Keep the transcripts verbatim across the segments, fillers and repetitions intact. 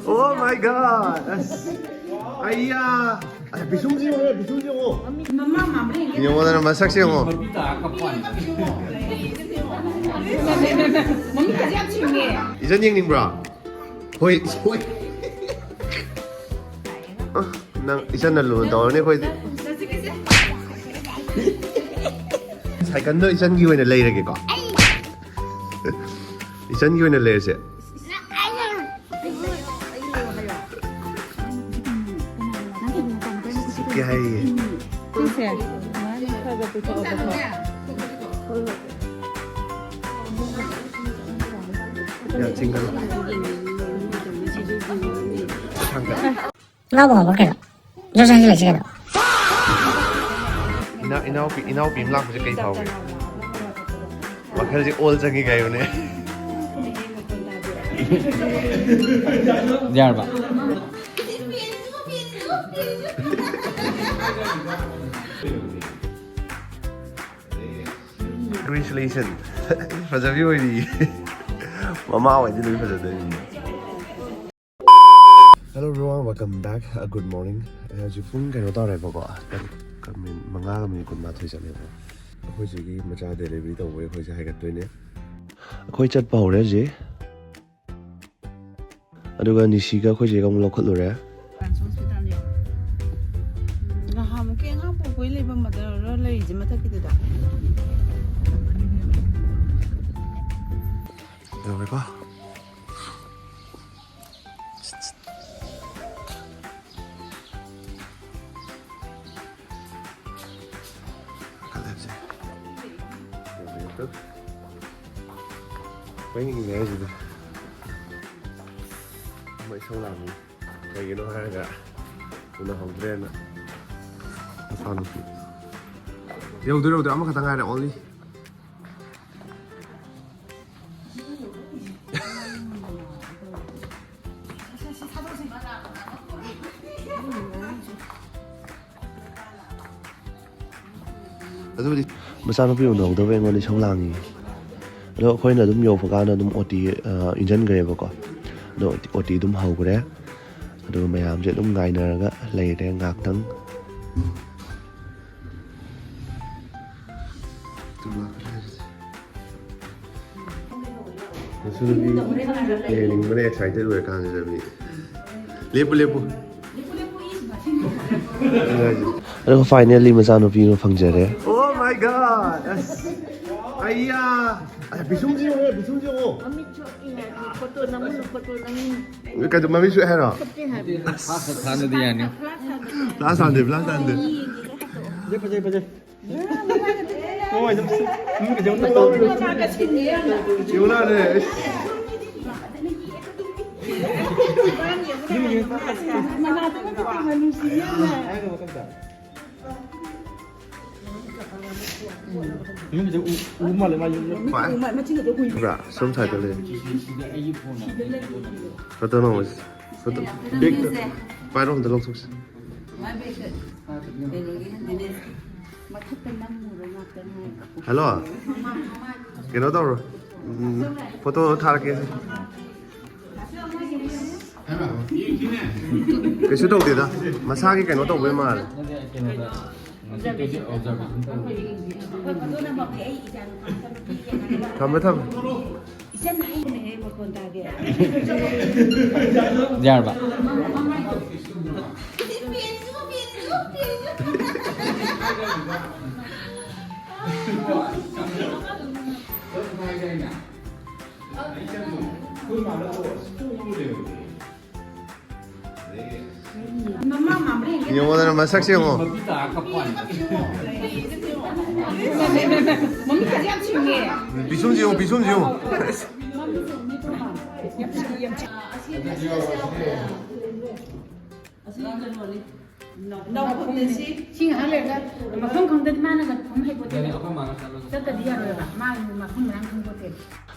Oh my God! ꯑꯁ! ꯑꯩꯌꯥ! ꯑꯁ, ꯄꯤꯁꯨꯝꯁꯤ ꯌꯦꯡꯉꯣ, ꯄꯤꯁꯨꯝꯁꯤ ꯌꯦꯡꯉꯣ! ꯌꯦꯡꯉꯣꯗꯅ ꯃꯁꯛꯁꯤ ꯌꯦꯡꯉꯣ! ꯃꯃꯤꯠꯀꯁꯦ ꯌꯥꯝ ꯁꯤꯡꯉꯦ꯫ ꯏꯆꯟ ꯌꯦꯡꯅꯤꯡꯕ꯭ꯔꯣ? ꯍꯣꯏ, ꯍꯣꯏ꯫ ꯑ, ꯅꯪ ꯏꯆꯟꯅ ꯂꯨꯅ ꯇꯧꯔꯅꯤ ꯑꯩꯈꯣꯏꯗꯤ꯫ ꯁꯥꯏꯀꯜꯗꯣ ꯏꯆꯟꯒꯤ ꯑꯣꯏꯅ ꯂꯩꯔꯒꯦꯀꯣ꯫ ꯏꯆꯟꯒꯤ ꯑꯣꯏꯅ ꯂꯩꯔꯁꯦ꯫ ꯀꯩ ꯍꯥꯏꯌꯦ? ꯁꯤꯁꯦ ꯁꯨꯃꯥꯏꯅ ꯈꯔ ꯈꯔ ꯄꯨꯊꯣꯛꯑꯕꯀꯣ꯫ ꯌꯥ, ꯆꯤꯡꯒꯜ꯫ ꯊꯥꯡꯒꯜ꯫ ꯉꯥꯎꯕ ꯉꯥꯎꯕ ꯀꯩꯅꯣ? ꯖꯣꯔ ꯆꯥꯁꯤꯜꯂꯛꯏꯁꯦ ꯀꯩꯅꯣ? ꯏꯅꯥꯎ-, ꯏꯅꯥꯎꯄꯤ, ꯏꯅꯥꯎꯄꯤ ꯑꯃ ꯂꯥꯛꯄꯁꯦ ꯀꯩ ꯐꯥꯎꯒꯦ? ꯋꯥꯈꯜꯁꯦ ꯑꯣꯜ ꯆꯪꯉꯤ ꯀꯥꯏꯕꯅꯦ꯫ ꯌꯥꯔꯕ? Congratulations. ꯐꯖꯕꯤ ꯑꯣꯏꯔꯤ꯫ ꯃꯃꯥ ꯑꯣꯏꯗꯤ ꯂꯣꯏ ꯐꯖꯗꯣꯏꯅꯤ꯫ Hello everyone, welcome back. Uh, good morning. ꯑꯩ ꯍꯧꯖꯤꯛ ꯄꯨꯡ ꯀꯩꯅꯣ ꯇꯧꯔꯦꯕꯀꯣ, ꯇꯔꯨꯛꯀ ꯃꯤꯅꯤꯠ, ꯃꯉꯥꯒ ꯃꯤꯅꯤꯠ ꯀꯨꯟꯃꯥꯊꯣꯏ ꯆꯠꯂꯦꯕ꯫ ꯑꯩꯈꯣꯏ ꯁꯤꯒꯤ ꯃꯆꯥ delivery ꯇꯧꯕꯒꯤ ꯑꯩꯈꯣꯏꯁꯦ ꯍꯥꯏꯒꯠꯇꯣꯏꯅꯦ꯫ ꯑꯩꯈꯣꯏ ꯆꯠꯄ ꯍꯧꯔꯦ ꯍꯧꯖꯤꯛ꯫ ꯑꯗꯨꯒ ꯅꯤꯁꯤꯒ ꯑꯩꯈꯣꯏ ꯆꯦꯒ ꯑꯃꯨꯛ ꯂꯧꯈꯠꯂꯨꯔꯦ꯫ ꯅꯍꯥꯟꯃꯨꯛꯀꯤ ꯑꯉꯥꯡ ꯄꯣꯛꯄꯩ ꯂꯩꯐꯝ ꯑꯗꯨꯔ ꯂꯩꯔꯤꯁꯦ ꯃꯊꯛꯀꯤꯗꯨꯗ꯫ ꯌꯧꯔꯦꯀꯣ꯫ ꯀꯥꯈꯠꯂꯦ ꯍꯧꯖꯤꯛ꯫ ꯌꯧꯔꯦ, ꯌꯧꯔꯦ꯫ ꯃꯩ ꯉꯤꯡꯉꯦ ꯍꯥꯏꯁꯤꯗꯤ꯫ ꯃꯣꯏ ꯏꯁꯧ ꯂꯥꯡꯉꯤ꯫ ꯀꯩꯒꯤꯅꯣ ꯍꯥꯏꯔꯒ ꯎꯅꯍꯧꯗ꯭ꯔꯦꯅ꯫ ꯃꯆꯥꯅꯨꯄꯤ꯫ ꯌꯧꯗꯣꯔꯦ, ꯌꯧꯗꯣꯔꯦ꯫ ꯑꯃꯈꯛꯇ ꯉꯥꯏꯔꯦ, only꯫ ꯑꯗꯨꯕꯨꯗꯤ ꯃꯆꯥꯅꯨꯄꯤ ꯎꯅꯍꯧꯗꯕ ꯑꯩꯉꯣꯟꯗ ꯏꯁꯧ ꯂꯥꯡꯉꯤ꯫ ꯑꯗꯣ ꯑꯩꯈꯣꯏꯅ ꯑꯗꯨꯝ ꯌꯧꯕ ꯀꯥꯟꯗ ꯑꯗꯨꯝ ꯑꯣ ꯇꯤ, ꯑ, ꯏꯟꯖꯟꯈ꯭ꯔꯦꯕꯀꯣ꯫ ꯑꯗꯣ ꯑꯣ ꯇꯤ ꯑꯗꯨꯝ ꯍꯧꯈ꯭ꯔꯦ꯫ ꯑꯗꯨꯒ ꯃꯌꯥꯝꯁꯦ ꯑꯗꯨꯝ ꯉꯥꯏꯅꯔꯒ ꯂꯩꯔꯦ ꯉꯥꯏꯍꯥꯛꯇꯪ꯫ ꯅꯁꯨ ꯅꯨꯄꯤ ꯌꯦꯡꯅꯤꯡꯕꯅ excited ꯑꯣꯏꯔꯀꯥꯟꯁꯤꯗ ꯃꯤ꯫ ꯂꯦꯞꯄꯨ, ꯂꯦꯞꯄꯨ꯫ ꯑꯗꯨꯒ finally ꯃꯆꯥꯅꯨꯄꯤ ꯑꯃ ꯐꯪꯖꯔꯦ꯫ Oh my God! ꯑꯁ! ꯑꯩꯌꯥ! ꯑꯁ, ꯄꯤꯁꯨꯝꯁꯤ ꯌꯦꯡꯉꯣ, ꯄꯤꯁꯨꯝꯁꯤ ꯌꯦꯡꯉꯣ꯫ ꯃꯃꯤꯠꯁꯨ ꯏ ꯍꯥꯏꯕꯅꯤ, ꯐꯣꯇꯣ ꯅꯝꯃꯨꯅꯨ, ꯐꯣꯇꯣ ꯅꯝꯃꯨꯅꯨ꯫ ꯀꯩꯅꯣ, ꯃꯃꯤꯠꯁꯨ ꯍꯥꯏꯔꯣ? ꯐꯠꯇꯦ ꯍꯥꯏꯕꯅꯤ꯫ Flash ꯊꯥꯟꯗꯗꯤ ꯌꯥꯅꯤ꯫ Flash ꯊꯥꯟꯗꯦ꯫ Flash ꯊꯥꯟꯗꯦ, flash ꯊꯥꯟꯗꯦ꯫ ꯐꯖꯩ, ꯐꯖꯩ, ꯐꯖꯩ꯫ ꯁꯣꯝ ꯁꯥꯏꯗ ꯂꯩ꯫ ꯐꯣꯇꯣ ꯅꯝꯃꯁꯤ꯫ ꯐꯣꯇꯣ꯫ Bag ꯇ ꯄꯥꯏꯔꯣ, ꯑꯝꯇ ꯂꯧꯊꯣꯛꯁꯤ꯫ ꯀꯩꯅꯣꯒꯤ ꯗꯤꯅꯦꯁꯀꯤ ꯃꯊꯛꯇ ꯅꯝꯃꯨꯔꯣ ꯉꯥꯛꯇꯪ ꯍꯥꯏ꯫ Hello꯫ ꯀꯩꯅꯣ ꯇꯧꯔꯣ꯫ ꯎꯝ, ꯐꯣꯇꯣ ꯊꯥꯔꯛꯀꯦ꯫ ꯀꯩꯁꯨ ꯇꯧꯗꯦꯗ꯫ ꯃꯁꯥꯒꯤ ꯀꯩꯅꯣ ꯇꯧꯕꯩ ꯃꯥꯜꯂꯦ꯫ ꯊꯝꯃꯦ, ꯊꯝꯃꯦ꯫ ꯏꯆꯟ ꯑꯩꯅꯦꯍꯦ ꯃꯈꯣꯟ ꯇꯥꯒꯦ꯫ ꯌꯥꯔꯕ? ꯌꯦꯡꯉꯣꯗꯅ ꯃꯁꯛꯁꯦ ꯌꯦꯡꯉꯣ꯫ ꯃꯃꯤꯠꯀꯁꯦ ꯌꯥꯝ ꯁꯤꯡꯉꯦ꯫ ꯄꯤꯁꯨꯝꯁꯦ ꯌꯦꯡꯉꯣ, ꯄꯤꯁꯨꯝꯁꯦ ꯌꯦꯡꯉꯣ꯫ ꯁꯤ ꯉꯥꯏꯍꯥꯛ ꯂꯩꯔꯒ ꯃꯐꯝ ꯈꯪꯗꯗꯤ ꯃꯥꯅꯒ ꯐꯝ ꯍꯩꯄꯣꯠꯇꯦ꯫ ꯆꯠꯇꯗꯤ ꯌꯥꯔꯣꯏꯕ꯫ ꯃꯥ ꯃꯐꯝ ꯃꯔꯥꯡ ꯈꯪꯄꯣꯠꯇꯦ꯫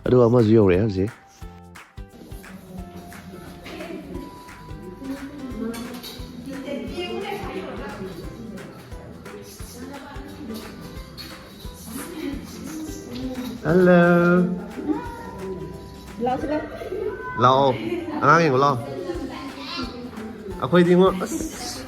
ꯑꯗꯨꯒ ꯑꯃꯁꯨ ꯌꯧꯔꯛꯑꯦ ꯍꯧꯖꯤꯛ꯫ Hello. ꯂꯥꯛꯑꯣ, ꯁꯤ ꯂꯥꯛꯑꯣ꯫ ꯂꯥꯛꯑꯣ, ꯑꯉꯥꯡ ꯌꯦꯡꯉꯨ ꯂꯥꯛꯑꯣ꯫ ꯑꯩꯈꯣꯏꯗꯤ ꯉꯣ, ꯑꯁ,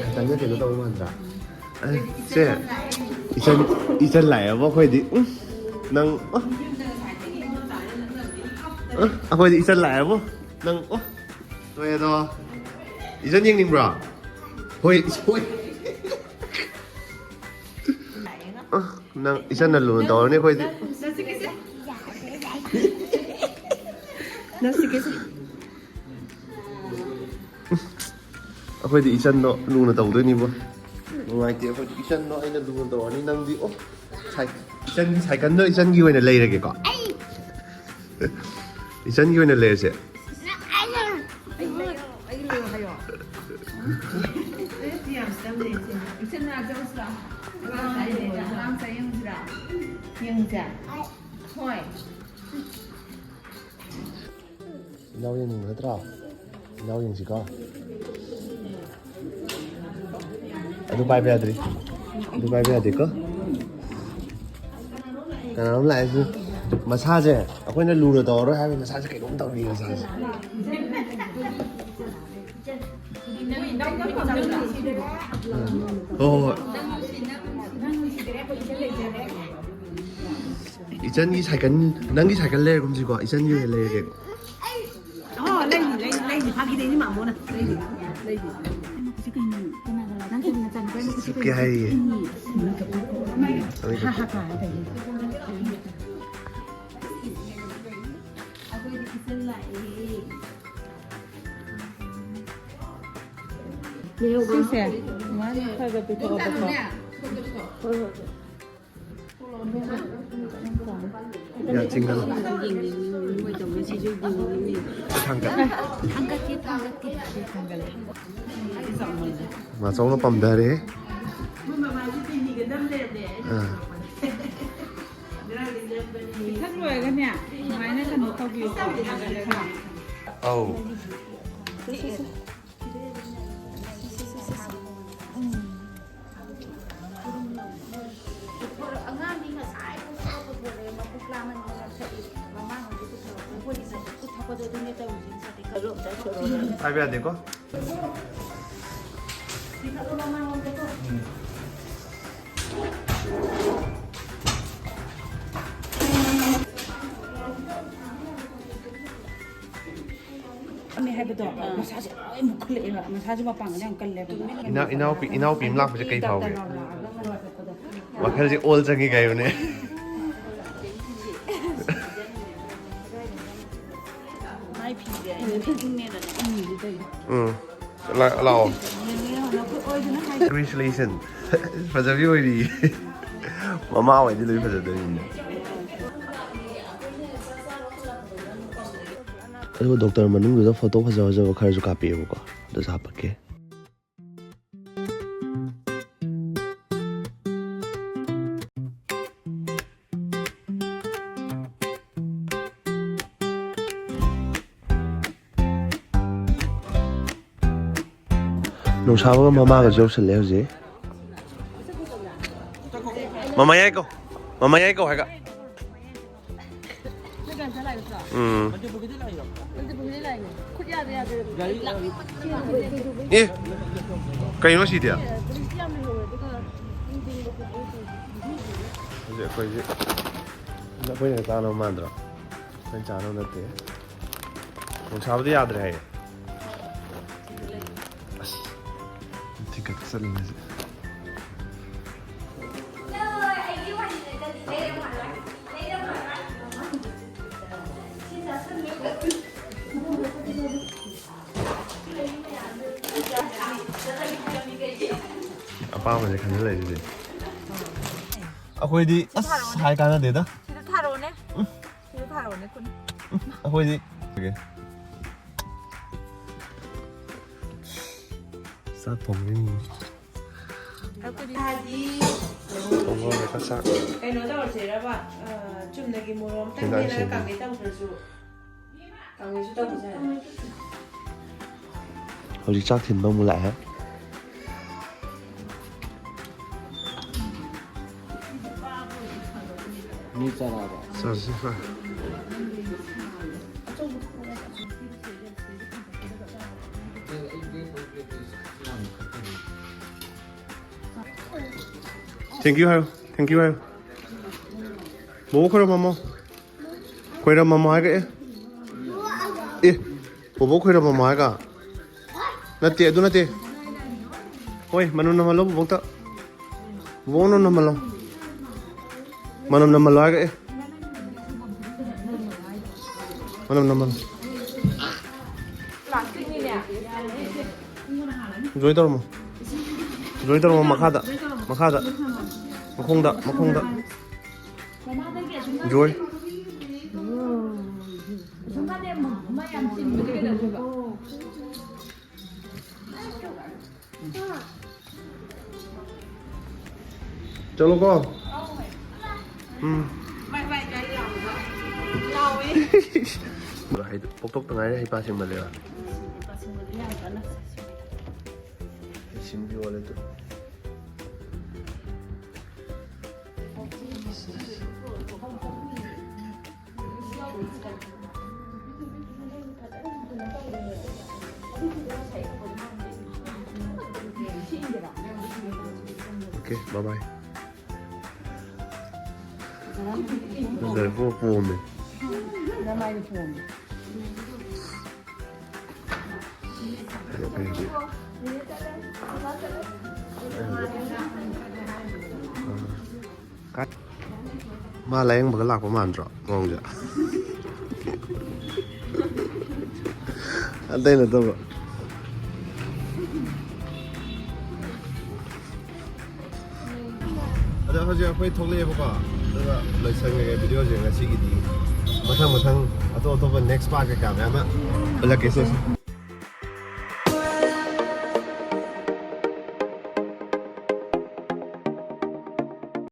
ꯈꯤꯇꯪꯒ ꯀꯩꯅꯣ ꯇꯧꯕ ꯃꯥꯟꯗ꯭ꯔꯥ? ꯑꯦ, ꯁꯦ, ꯏꯆꯟ, ꯏꯆꯟ ꯂꯥꯛꯑꯦꯕꯣ ꯑꯩꯈꯣꯏꯗꯤ꯫ ꯎꯝ, ꯅꯪ, ꯑ, ꯑ, ꯑꯩꯈꯣꯏꯗꯤ ꯏꯆꯟ ꯂꯥꯛꯑꯦꯕꯣ꯫ ꯅꯪ, ꯑꯣ, ꯂꯣꯏꯔꯦꯗꯣ꯫ ꯏꯆꯟ ꯌꯦꯡꯅꯤꯡꯕ꯭ꯔꯣ? ꯍꯣꯏ, ꯍꯣꯏ꯫ ꯑ, ꯅꯪ ꯏꯆꯟꯅ ꯂꯨꯅ ꯇꯧꯔꯅꯤ ꯑꯩꯈꯣꯏꯗꯤ꯫ ꯑꯩꯈꯣꯏꯗꯤ ꯏꯆꯟꯗꯣ ꯂꯨꯅ ꯇꯧꯗꯣꯏꯅꯤꯕꯣ꯫ ꯅꯨꯡꯉꯥꯏꯇꯦ, ꯑꯩꯈꯣꯏꯗꯤ ꯏꯆꯟꯗꯣ ꯑꯩꯅ ꯂꯨꯅ ꯇꯧꯔꯅꯤ꯫ ꯅꯪꯗꯤ, ꯑꯣ, ꯁꯥꯏ-, ꯏꯆꯟꯒꯤ ꯁꯥꯏꯀꯜꯗꯣ ꯏꯆꯟꯒꯤ ꯑꯣꯏꯅ ꯂꯩꯔꯒꯦꯀꯣ꯫ ꯏꯆꯟꯒꯤ ꯑꯣꯏꯅ ꯂꯩꯔꯁꯦ꯫ ꯑꯩ ꯂꯩꯌꯣ, ꯑꯩ ꯂꯩꯌꯣ ꯍꯥꯏꯌꯣ꯫ ꯁꯤ ꯌꯥꯝ ꯆꯝꯅꯩ, ꯁꯤ꯫ ꯏꯆꯟ ꯃꯅꯥꯛ ꯆꯠꯂꯨꯁꯤꯔꯣ? ꯑꯉꯥꯡ ꯆꯥꯛ ꯌꯦꯡꯉꯨꯁꯤꯔꯥ? ꯌꯦꯡꯉꯨꯁꯦ? ꯍꯣꯏ꯫ ꯏꯅꯥꯎ ꯌꯦꯡꯅꯤꯡꯕ ꯅꯠꯇ꯭ꯔꯣ? ꯏꯅꯥꯎ ꯌꯦꯡꯁꯤꯀꯣ꯫ ꯑꯗꯨ ꯄꯥꯏꯕ ꯌꯥꯗ꯭ꯔꯤ꯫ ꯑꯗꯨ ꯄꯥꯏꯕ ꯌꯥꯗꯦꯀꯣ꯫ ꯀꯅꯥꯅꯣꯝ ꯂꯥꯛꯑꯦ ꯁꯤ꯫ ꯃꯁꯥꯁꯦ ꯑꯩꯈꯣꯏꯅ ꯂꯨꯅ ꯇꯧꯔꯔꯣꯏ ꯍꯥꯏꯕ ꯃꯁꯥꯁꯦ ꯀꯩꯅꯣꯝ ꯇꯧꯔꯤ ꯃꯁꯥꯁꯦ꯫ ꯍꯣꯏ, ꯍꯣꯏ, ꯍꯣꯏ꯫ ꯏꯆꯟꯒꯤ ꯁꯥꯏꯀꯜ, ꯅꯪꯒꯤ ꯁꯥꯏꯀꯜ ꯂꯩꯔꯒꯨꯝꯁꯤꯀꯣ, ꯏꯆꯟꯒꯤ ꯑꯣꯏꯅ ꯂꯩꯔꯒꯦꯀꯣ꯫ ꯑꯣ, ꯂꯩꯅꯤ, ꯂꯩꯅꯤ, ꯂꯩꯅꯤ꯫ ꯐꯥꯒꯤꯗꯩꯅꯤ, ꯃꯥꯃꯣꯅ꯫ ꯂꯩꯅꯤ, ꯂꯩꯅꯤ꯫ ꯁꯤ ꯀꯩꯅꯣ? ꯀꯅꯥ, ꯀꯅꯥ? ꯅꯪ ꯀꯩꯅꯣ ꯅꯆꯥꯅꯨꯄꯥ ꯑꯃ ꯁꯤ ꯀꯩ ꯍꯥꯏꯔꯤꯌꯦ? ꯍꯥ, ꯍꯥ, ꯍꯥ, ꯍꯥ, ꯍꯥ꯫ ꯁꯤꯁꯦ ꯑꯗꯨꯃꯥꯏꯅ ꯈꯔ ꯈꯔ ꯄꯤꯊꯣꯛꯑꯣꯕꯀꯣ꯫ ꯍꯣꯏ, ꯍꯣꯏ꯫ ꯌꯥ ꯆꯤꯡꯍꯜꯂꯣ꯫ ꯊꯥꯡꯒꯠ-, ꯊꯥꯡꯒꯠꯀꯦ, ꯊꯥꯡꯒꯠꯀꯦ꯫ ꯃꯥꯆꯧꯅ ꯄꯝꯊꯔꯦ꯫ ꯑꯥ꯫ ꯄꯤꯊꯛ ꯂꯣꯏꯔꯒꯅꯦ, ꯑꯗꯨꯃꯥꯏꯅ ꯀꯩꯅꯣ ꯇꯧꯕꯤꯌꯨꯀꯣ, ꯅꯥꯀꯟꯗ ꯈꯔ꯫ ꯑꯧ꯫ ꯑꯉꯥꯡꯗꯤ ꯉꯁꯥꯏ ꯄꯨꯡ ꯇꯔꯥ ꯄꯨꯊꯣꯔꯛꯑꯦ, ꯃꯕꯨꯛ ꯂꯥꯝꯃꯟꯗꯅ ꯊꯛꯏ꯫ ꯍꯥꯏꯕ ꯌꯥꯗꯦꯀꯣ꯫ ꯍꯥꯏꯕꯗꯣ ꯃꯁꯥꯁꯦ ꯂꯣꯏ ꯃꯨꯛꯈꯠꯂꯛꯑꯦꯕ꯫ ꯃꯁꯥꯁꯦ ꯃꯄꯥꯡꯒꯜ ꯌꯥꯝ ꯀꯜꯂꯦꯕ꯫ ꯏꯅꯥꯎ- ꯏꯅꯥꯎꯄꯤ- ꯏꯅꯥꯎꯄꯤ ꯑꯃ ꯂꯥꯛꯄꯁꯦ ꯀꯩ ꯐꯥꯎꯒꯦ? ꯋꯥꯈꯜꯁꯦ ꯑꯣꯜ ꯆꯪꯉꯤ ꯀꯩꯅꯣꯅꯦ꯫ ꯃꯥꯏ ꯐꯤꯁꯦ ꯑꯩꯅ ꯂꯤꯠꯅꯤꯡꯉꯦꯗꯅ꯫ ꯎꯝ꯫ ꯂꯥ- ꯂꯥꯛꯑꯣ꯫ Congratulations꯫ ꯐꯖꯕꯤ ꯑꯣꯏꯔꯤ꯫ ꯃꯃꯥ ꯑꯣꯏꯗꯤ ꯂꯣꯏ ꯐꯖꯗꯣꯏꯅꯤꯅꯦ꯫ ꯑꯗꯨꯒ ꯗꯣꯛꯇꯔ ꯃꯅꯨꯡꯗꯨꯗ ꯐꯣꯇꯣ ꯐꯖ ꯐꯖꯕ ꯈꯔꯁꯨ ꯀꯥꯞꯄꯤꯑꯕꯀꯣ꯫ ꯑꯗꯨꯁꯨ ꯍꯥꯞꯄꯛꯀꯦ꯫ ꯅꯨꯡꯁꯥꯕꯒ ꯃꯃꯥꯒꯁꯨ ꯌꯧꯁꯜꯂꯦ ꯍꯧꯖꯤꯛ꯫ ꯃꯃꯥ ꯌꯥꯏꯀꯣ, ꯃꯃꯥ ꯌꯥꯏꯀꯣ ꯍꯥꯏꯒ꯫ ꯎꯝ꯫ ꯑꯦ, ꯀꯩꯅꯣ ꯁꯤꯗꯤ? ꯍꯧꯖꯤꯛ ꯑꯩꯈꯣꯏꯁꯦ ꯑꯩꯈꯣꯏꯅ ꯆꯥꯅꯕ ꯃꯥꯟꯗ꯭ꯔꯣ? ꯑꯩꯈꯣꯏꯅ ꯆꯥꯅꯕ ꯅꯠꯇꯦ꯫ ꯅꯨꯡꯁꯥꯕꯨꯗꯤ ꯌꯥꯗ꯭ꯔꯦ ꯍꯥꯏꯌꯦ꯫ ꯑꯁ꯫ ꯊꯤꯀꯠ ꯆꯠꯂꯤꯅꯦ ꯍꯧꯖꯤꯛ꯫ ꯑꯄꯥꯝꯕꯁꯦ ꯈꯟꯖꯤꯜꯂꯛꯏꯁꯤꯗꯤ꯫ ꯑꯩꯈꯣꯏꯗꯤ ꯑꯁ ꯍꯥꯏ ꯀꯥꯟꯅꯗꯦꯗ꯫ ꯁꯤꯗ ꯊꯥꯔꯛꯑꯣꯅꯦ꯫ ꯁꯤꯗ ꯊꯥꯔꯛꯑꯣꯅꯦ ꯈꯨꯠꯅ꯫ ꯑꯩꯈꯣꯏꯗꯤ ꯆꯥꯛ ꯊꯣꯡꯕꯒꯤ ꯃꯤ꯫ ꯑꯩꯈꯣꯏꯗꯤ ꯊꯣꯡꯕ ꯂꯣꯏꯔꯒ ꯆꯥꯛ꯫ ꯀꯩꯅꯣ ꯇꯧꯔꯁꯤꯔꯕ? ꯑ, ꯆꯨꯝꯅꯒꯤ ꯃꯣꯔꯣꯛ ꯑꯝꯇꯪ ꯁꯤꯗ ꯃꯦꯠꯂꯒ ꯁꯤꯗ꯫ ꯀꯥꯡꯉꯧ ꯇꯧꯗ꯭ꯔꯁꯨ꯫ ꯀꯥꯡꯉꯧꯁꯨ ꯇꯧꯕꯁꯨ ꯌꯥꯏ꯫ ꯍꯧꯖꯤꯛ ꯆꯥꯛ ꯊꯤꯟꯕ ꯑꯃꯨꯛ ꯂꯥꯛꯑꯦ꯫ ꯃꯤ ꯆꯥꯔꯛꯑꯕ? ꯆꯥꯁꯤ꯫ Thank you ꯍꯥꯏꯌꯨ, thank you ꯍꯥꯏꯌꯨ꯫ ꯕꯣꯕꯣ ꯈꯣꯏꯔꯝꯃꯝꯃꯣ꯫ ꯈꯣꯏꯔꯝꯃꯝꯃꯣ ꯍꯥꯏꯒ ꯑꯦ꯫ ꯑꯦ, ꯕꯣꯕꯣ ꯈꯣꯏꯔꯝꯃꯝꯃꯣ ꯍꯥꯏꯒ꯫ ꯅꯠꯇꯦ, ꯑꯗꯨ ꯅꯠꯇꯦ꯫ ꯍꯣꯏ, ꯃꯅꯝ ꯅꯝꯍꯜꯂꯣ ꯕꯣꯕꯣꯛꯇ꯫ ꯕꯣꯕꯣꯛ ꯃꯅꯝ ꯅꯝꯍꯜꯂꯣ꯫ ꯃꯅꯝ ꯅꯝꯍꯜꯂꯣ ꯍꯥꯏꯒ ꯑꯦ꯫ ꯃꯅꯝ ꯅꯝꯍꯜꯂꯣ꯫ ꯖꯣꯏ ꯇꯧꯔꯝꯃꯣ꯫ ꯖꯣꯏ ꯇꯧꯔꯝꯃꯣ ꯃꯈꯥꯗ꯫ ꯃꯈꯥꯗ꯫ ꯃꯈꯣꯡꯗ, ꯃꯈꯣꯡꯗ꯫ ꯖꯣꯏ꯫ ꯆꯠꯂꯣꯀꯣ꯫ ꯎꯝ꯫ ꯍꯩꯗꯣ ꯄꯣꯛꯊꯣꯛꯇ ꯉꯥꯏꯔꯤ, ꯍꯩꯄꯥ ꯁꯤꯡꯃꯜꯂꯦꯕ꯫ ꯁꯤꯡꯕꯤ ꯑꯣꯜꯂꯦ ꯇꯨ꯫ Okay, bye bye. ꯐꯖꯔꯦ, ꯄꯨꯔꯥ ꯄꯣꯝꯃꯦ꯫ ꯅꯃꯥꯏꯗ ꯄꯣꯝꯃꯦ꯫ ꯃꯥ ꯂꯥꯌꯦꯡꯕꯒ ꯂꯥꯛꯄ ꯃꯥꯟꯗ꯭ꯔꯣ ꯃꯑꯣꯡꯁꯦ? ꯑꯇꯩ ꯅꯠꯇꯕ꯫ ꯑꯗꯣ ꯍꯧꯖꯤꯛ ꯑꯩꯈꯣꯏ ꯊꯣꯛꯂꯛꯑꯦꯕꯀꯣ, ꯑꯗꯨꯒ ꯂꯣꯏꯁꯟꯈ꯭ꯔꯒꯦ ꯚꯤꯗꯤꯑꯣꯁꯦ ꯉꯁꯤꯒꯤꯗꯤ꯫ ꯃꯊꯪ ꯃꯊꯪ ꯑꯇꯣꯞ ꯑꯇꯣꯞꯄ next part ꯀꯩꯀꯥ ꯃꯌꯥꯝ ꯑꯃ ꯎꯠꯂꯛꯀꯦ ꯁꯦ꯫